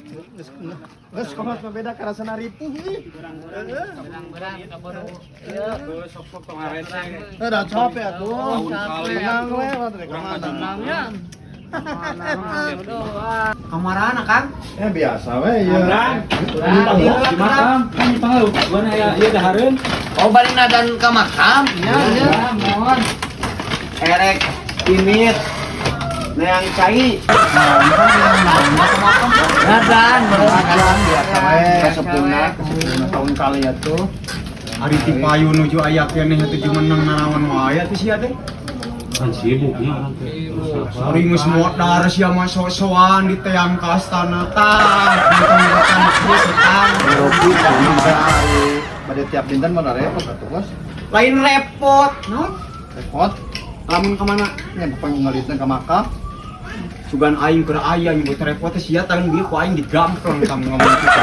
Geus kumaha mah beda karasana ripuh ih. Berang-berang kaburu. Sok-sok tong harese. Udah capek atuh. Tahun kali. Tenang we mah teh ka mana. Kamarana, Kang? Ya biasa we ya. Di makam, kan di pangau. Gua aya ieu dahareun. Oh, bari nadan ka makam. Ya, ya, mohon. Erek imit neang cai. Nadan, Nadan biasa we. Kasepuna, kasepuna tahun kali atuh. Ari ti payu nuju aya keneh teh jumeneng nanaon wae atuh sia teh. Kan sibuk nya orang teh. Sorry geus modar sia mah sok-sokan di teang ka astana tah. Rekan ieu setan. Ngeropi hari pada tiap dinten mah repot atuh, Bos. Lain repot, naon? Repot. Lamun ka mana? Nya pokoknya ngalitna ka makam. Sugan aing keur aya nyebut repot teh sia tahun bieu ku aing digampleng kamu ngomong kitu.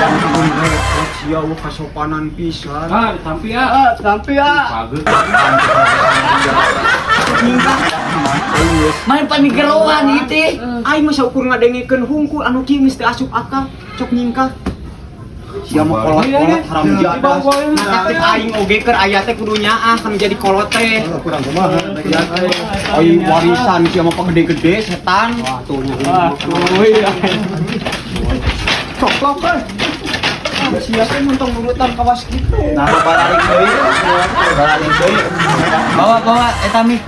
Ampun repot sia eueuh kasopanan pisan. Ah, ditampi ah. Ah, sampai ya. Pageut. Nyingkah. Aing geus Main panigeroan ieu teh. aing mah saukur ngadengekeun hungkul anu kieu geus teu asup akal, cok nyingkah. Sia mah kolot-kolot haram jadah. Nah, teh aing oge keur aya teh kudu nyaah kan jadi kolot teh. Oh, kurang kumaha. Ai warisan sia mah pagede-gede setan. Wah, tuh nya. Wah, tuh iya. Coplok euy. Sia teh mun tong nurutan kawas kitu. Nah, balik deui. Balik deui. Bawa bawa eta mik.